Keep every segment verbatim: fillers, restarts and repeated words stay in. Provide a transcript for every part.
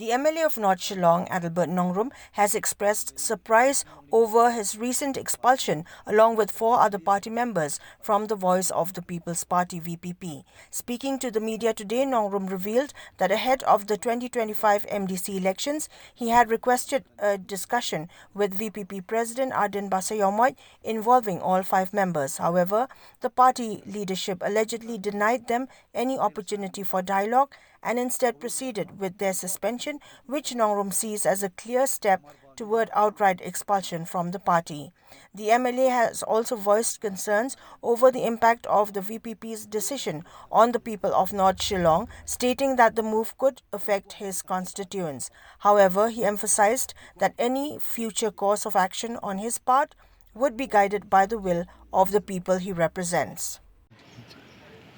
The M L A of North Shillong, Adelbert Nongrum, has expressed surprise over his recent expulsion, along with four other party members from the Voice of the People's Party, V P P. Speaking to the media today, Nongrum revealed that ahead of the twenty twenty-five M D C elections, he had requested a discussion with V P P President Ardent Basaiawmoit involving all five members. However, the party leadership allegedly denied them any opportunity for dialogue and instead proceeded with their suspension, which Nongrum sees as a clear step toward outright expulsion from the party. The M L A has also voiced concerns over the impact of the V P P's decision on the people of North Shillong, stating that the move could affect his constituents. However, he emphasized that any future course of action on his part would be guided by the will of the people he represents.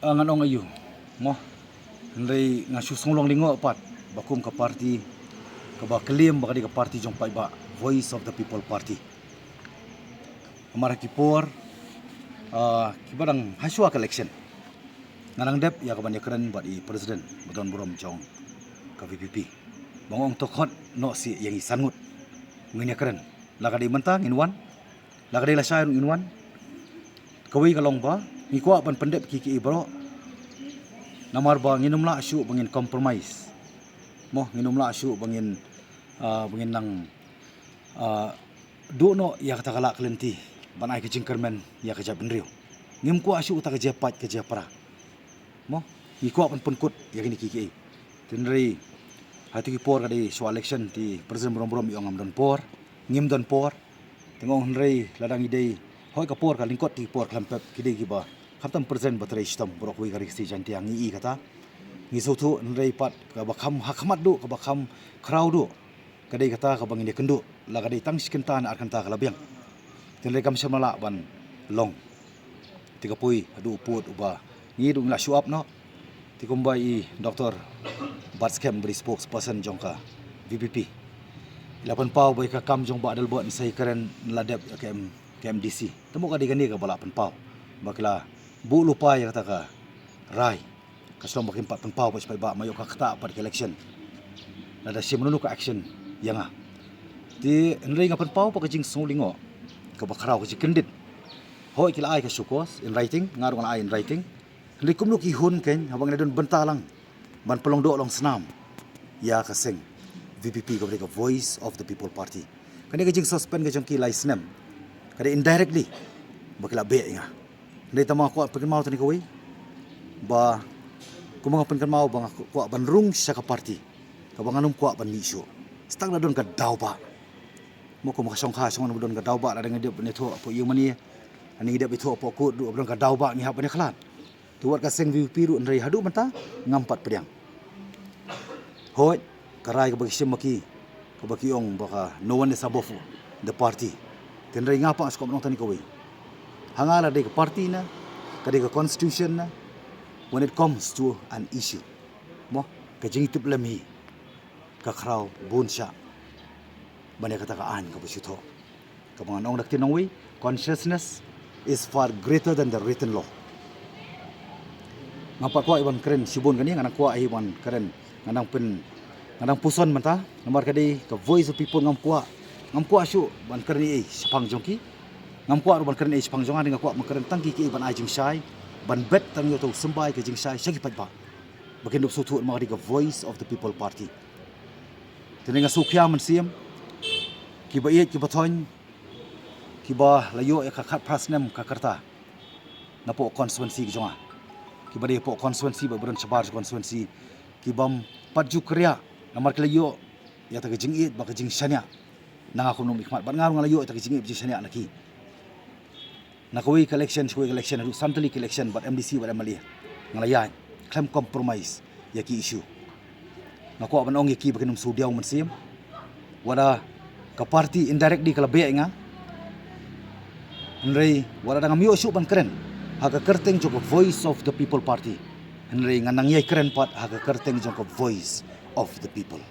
Ah, ngan ong aïu mo, hynrei nga shu sngewlong lyngngoh pat ba kum ka party kaba claim ba ka dei ka party jong paidbah, Voice of the People Party. Namar ha ki por, ah, kiba dang hashwa ka election, nga dang dep ïa kaban ïakren bad i president ba don burom jong ka V P P. Ba nga ong to khot noh sih ïa ngi san ngut, ngin ïakren. La ka dei mynta ngin wan, la ka dei lashai ruh ngin wan. Kawei ka long ba ngi kwah ban pyndep kiei kiei baroh. Namar ba ngin ym lah shuh ba ngin compromise mo, ngin ym lah shuh ba ngin, ah, ba ngin nang, ah, duh noh ïa kata ka lah ka lynti ban ai ka jingkyrmen ïa ka jaitbynriew. Ngim kwah shuh kata ka jia pait ka jia pra mo, ngi kwah ban pynkut ïa kine kiei kiei. Hynrei ha kito ki por ka dei shuwa election, te president burom burom i ong ngam don por, ngim don por. Te nga ong hynrei lada ngi dei, hooid ka por ka lyngkot, te ki por khlem pep ki dei kiba khamtam president ba trei shitom baroh kawei ka Ri Khasi Jaiñtia, ngi i kata. Ngi sngewthuh, hynrei pat kaba kham ha khmat duh, kaba kham khraw duh, ka dei kata kaba ngin ïakynduh la ka dei tang shi kynta ne ar kynta ka la biang. Te hynrei kam shym la lah ban long. Te ka poi haduh u pud uba ngi duh ngi la shu ap noh. Te kumba i Doctor Batskhem ba dei spokesperson jong ka V P P, i la pynpaw ba ïa ka kam jong Bah Adelbert Nongrum sa ïakren la dep ïa ka M, ka M D C. Te mo ka dei kane kaba la pynpaw ba ki la buh lypa ïa kata ka rai. Ka shlong ba kim pat pynpaw ba shaphang ba ma ïoh ka ktah pat ka election. Lada shim nunu ka action ïa nga. Te hynrei nga pynpaw ba ka jingsngew lyngngoh kaba khraw, ka jingkyndit. Hooid ki la ai ka show cause in writing, nga ruh nga la ai in writing. Hynrei kumno ki hun kein haba ngi la don bynta lang ban pynlong doh long snam ïa ka seng V P P kaba dei ka Voice of the People Party. Kane ka jingsuspend ka jong ki lai snem ka dei indirectly ba ki la beh ïa nga. Hynrei tang ba nga kwah pynkynmaw tang kawei ba kumba nga pynkynmaw ba nga kwah ban rung sha ka party kaba ngan ym kwah ban mih shuh. Stad la don ka daw ba mo, kumba ka shongkha shong ba don ka daw ba, la dang ngi dep ban ïathuh hapoh ïing mane, la dang ngi dep ïathuh hapoh kut ruh ba don ka daw ba ngi hap ban ïakhlad. Te wat ka seng V P P ruh hynrei haduh mynta ngam pat pdiang. Hooid ka rai kaba ki shim ma ki, kaba ki ong ba ka no one is above the party. Te hynrei nga pat nga sngewkwah ban ong tang kawei. Ha nga la dei ka party ne ka dei ka constitution ne, when it comes to an issue mo, ka jingtiplem hi ka khraw bun shah ban ïa kata ka aiñ kaba shu thoh. Kaba ngan ong da ka ktien nongwei, consciousness is far greater than the written law. Ngam pat kwah ban kren shibun kane, nga dang kwah hi ban kren, nga dang pyn, nga dang puson mynta. Namar ka dei ka Voice of People, ngam kwah, ngam kwah shuh ban kren ei ei shaphang jong ki. Ngam kwah ruh ban kren ei ei shaphang jong nga, nga kwah ban kren tang kiei kiei ban ai jingshai, ban bet tang ïa uto u symbai ka jingshai sha ki paidbah ba kin dup sngewthuh namar ka dei ka Voice of the People Party. Te nga sngewkhia mynsiem kiba ïeit kiba thoiñ, kiba la ïoh ïa ka khatphra snem ka rta napoh constituency ka jong nga, kiba dei hapoh constituency bad ba don shabar constituency, kibym pat ju kyrïah namar ki la ïoh ïa kata ka jingïeit bad ka jingshaniah na nga kum u nongmihkhmat, bad nga ruh nga la ïoh ïa kata ka jingïeit bad jingshaniah na ki. Na kawei ka election sha kawei ka election, haduh san tylli ki election bad M D C bad M L A, nga la ïaid khlem compromise ïa ki issue. Nga kwah ban ong ïa ki ba kin ym sngewdiaw mynsiem. Wat la ka party indirectly ka la beh ïa nga, hynrei wat la dang ngam ïoh shuh ban kren ha ka kyrteng jong ka Voice of the People Party, hynrei ngan nang ïai kren pat ha ka kyrteng jong ka Voice of the People.